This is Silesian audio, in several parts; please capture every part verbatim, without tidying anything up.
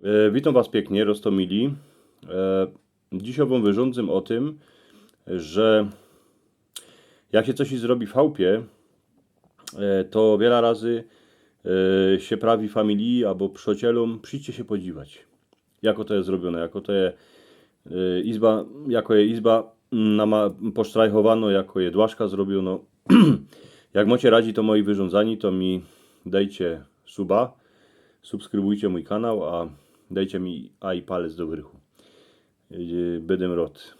E, witōm was piyknie, roztōmili. E, dzisiej wōm wyrządzym ô tym, że jak sie coś zrobi w chałpie, e, to wiela razy, e, sie prawi familiji abo przōcielołōm: „Przijdźcie sie podziwać, jako to je zrobiōne, jako to je, e, izba, jako je izba nama posztrajchowano, jako je dłaszka zrobiōno”. Jak mocie radzi to moje wyrządzanie, to mi dejcie suba, subskrybujcie mōj kanał, a dejcie mi aj palec do wyrchu. E, bydym rod.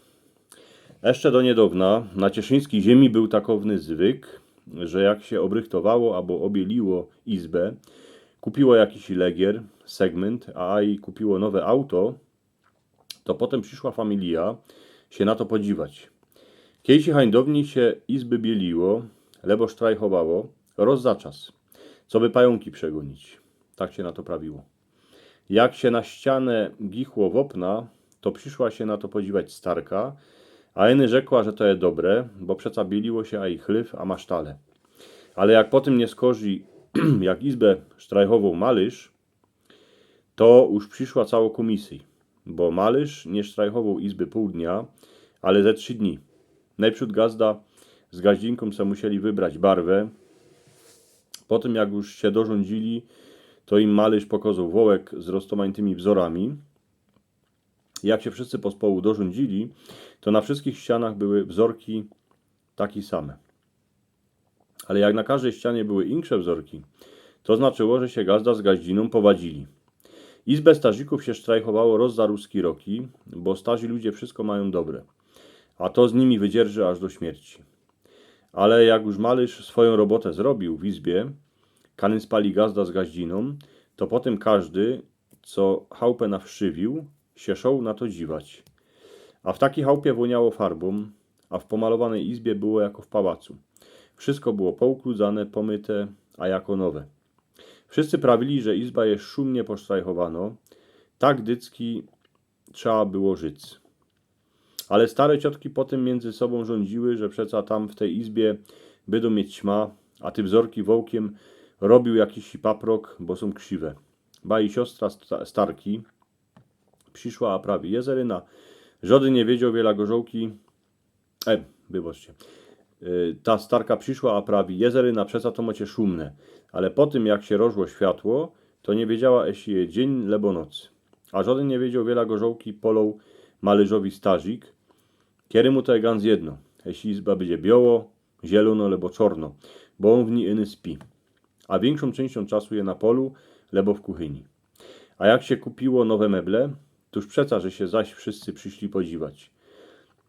Jeszcze do niydŏwna na cieszyńskij ziemi bōł takowny zwyk, że jak sie ôbrychtowało abo ôbieliło izbã, kupiło jakijś legier, segmynt, a aj kupiło nowe auto, to potym prziszła familija sie na to podziwać. Kej sie hańdowni sie izby bieliło, lebo sztrajchowało, roz za czas, coby pajōnki przegōnić. Tak sie na to prawiło. Jak sie na ścianã gichło ôpna, to prziszła sie na to podziwać starka, a iny rzekła, że to je dobre, bo przeca bieliło sie aj chlyw, a masztale. Ale jak potym niy skorzij, jak izbã sztrajchowoł malyrz, to już prziszła cało kōmisyj, bo malyrz niy sztrajchowoł izby pōł dnia, ale ze trzi dni. Nojprzōd gazda z gaździnkōm se musieli wybrać barwã. Potym, jak już sie dorządzili, to im malyrz pokozoł wołek z roztōmajtymi wzorami. Jak sie wszyscy pospołu dorządzili, to na wszyskich ścianach były wzorki takie same. Ale jak na kożdej ścianie były insze wzorki, to znaczyło, że sie gazda z gaźdzynōm powadzili. Izbã starzikōw sie sztrajchowało roz za ruski roki, bo starzi ludzie wszysko majōm dobre. A to z nimi wydzierży aż do śmierci. Ale jak już malyrz swojōm robotã zrobiōł w izbie, kany spali gazda z gaźdzynōm, to potym kożdy, co chałpã nawszczywiōł, sie szoł na to dziwać. A w takij chałpie wōniało farbōm, a w pomalowanej izbie było jako w pałacu. Wszysko było poukludzane, pomyte, a jako nowe. Wszyscy prawili, że izba je szumnie posztrajchowano. Tak dycki trzeba było życ. Ale stare ciotki potym miyndzy sobōm rządziły, że przeca tam w tyj izbie bydōm mieć ćma, a te wzorki wołkiym robiōł jakiś paprok, bo sōm krziwe. Ba i siostra sta-, starki prziszła, a prawi: „Jezeryna”, żodyn niy wiedzioł wiela gorzołki, e, wybaczcie. E, ta starka prziszła, a prawi: „Jezeryna, przeca to mocie szumne”. Ale potym, jak sie rożło światło, to niy wiedziała, eś je dziyń lebo noc. A żodyn niy wiedzioł wiela gorzołki poloł malyrzowi starzik, kerymu to je gans jedno, eś izba bydzie bioło, zielōno lebo czorno, bo ôn w nij iny spi. A wiynkszōm czynściōm czasu je na polu lebo w kuchyni. A jak sie kupiło nowe meble, tōż przeca, że sie zaś wszyscy prziszli podziwać.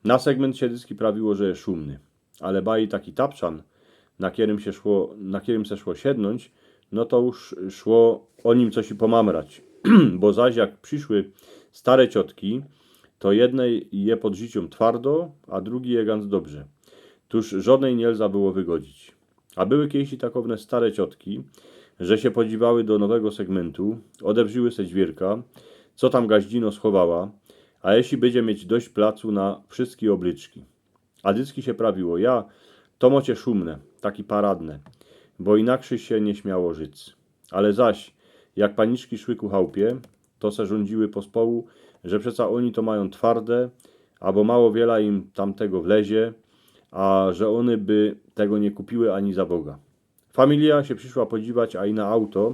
Na segmynt sie dycki prawiło, że je szumny. Ale ba i taki tapczan, na kerym sie szło, na kerym se szło siednōńć, no to już szło ô nim coś i pomamrać. Bo zaś jak prziszły stare ciotki, to jednej je pod życiōm twardo, a drugij je gans dobrze. Tōż żodnej niy lza było wygodzić. A były kejś takowne stare ciotki, że sie podziwały do nowego segmyntu, ôdewrziły se dźwiyrka, co tam gaździno schowała, a jeśli bydzie mieć dość placu na wszyske ôblyczki. A dycki sie prawiło: „Ja, to mocie szumne, taki paradne, bo inakrzyj sie niy śmiało życ”. Ale zaś, jak paniczki szły ku chałpie, to se rządziły pospołu, że przeca ôni to majōm twarde, abo mało wiela im tam tego wlezie, a że ône by tego niy kupiły ani za Boga. Familija sie prziszła podziwać aj na auto,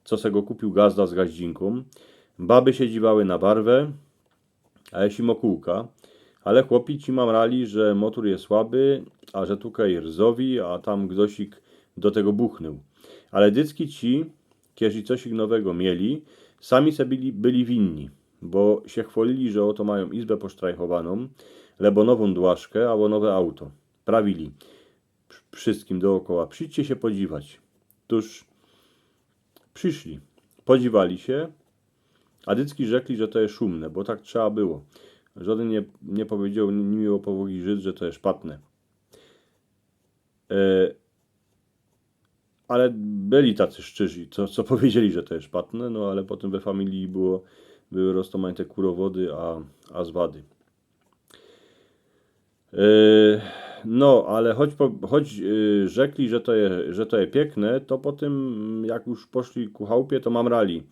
co se go kupiōł gazda z gaździnkōm. Baby sie dziwały na barwã, a jeśli mo kōłka. Ale chłopi ci mamrali, że motor je słaby, a że tukej rzowi, a tam gdzosik do tego buchnōł. Ale dycki ci, kerzy cosik nowego mieli, sami se byli, byli winni, bo sie chwolili, że ôto majōm izbã posztrajchowanōm, lebo nowōm dłaszkã, abo nowe auto. Prawili wszyskim dookoła: „Przijdźcie sie podziwać”. Tōż prziszli, podziwali sie, a dycki rzekli, że to je szumne, bo tak trzeba było. Żodyn niy, niy powiedzioł, niy mioł powogi rzec, że to je szpatne. E, ale byli tacy szczyrzi, co, co powiedzieli, że to je szpatne, no ale potym we familiji było, były roztōmajte kurowody, a, a zwady. E, no, ale choć po-, choć, e, rzekli, że to je, że to je piykne, to potym, jak już poszli ku chałpie, to mamrali,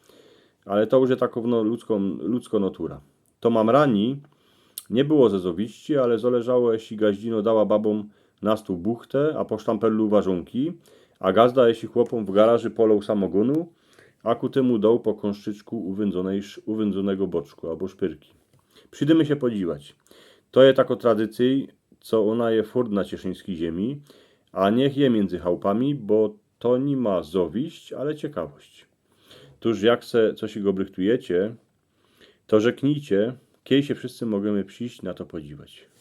Ale to już je takowno ludzko, ludzko notura. To mamrani niy było ze zowiści, ale zoleżało, jeśli gaździno dała babōm na stōł buchtę, a po sztamperlu warzōnki, a gazda, jeśli chłopōm w garaży poloł samogōnu, a ku tymu doł po kōnszczyczku uwyndzōnej sz- uwyndzonego boczku abo szpyrki. Przidymy sie podziwać. To je tako tradycyj, co ôna je furt na cieszyńskij ziemi, a niych je miyndzy chałpami, bo to niy ma zowiść, ale ciekawość. Tōż jak se coś go brychtujecie, to rzeknijcie, kej sie wszyscy możymy prziś na to podziwać.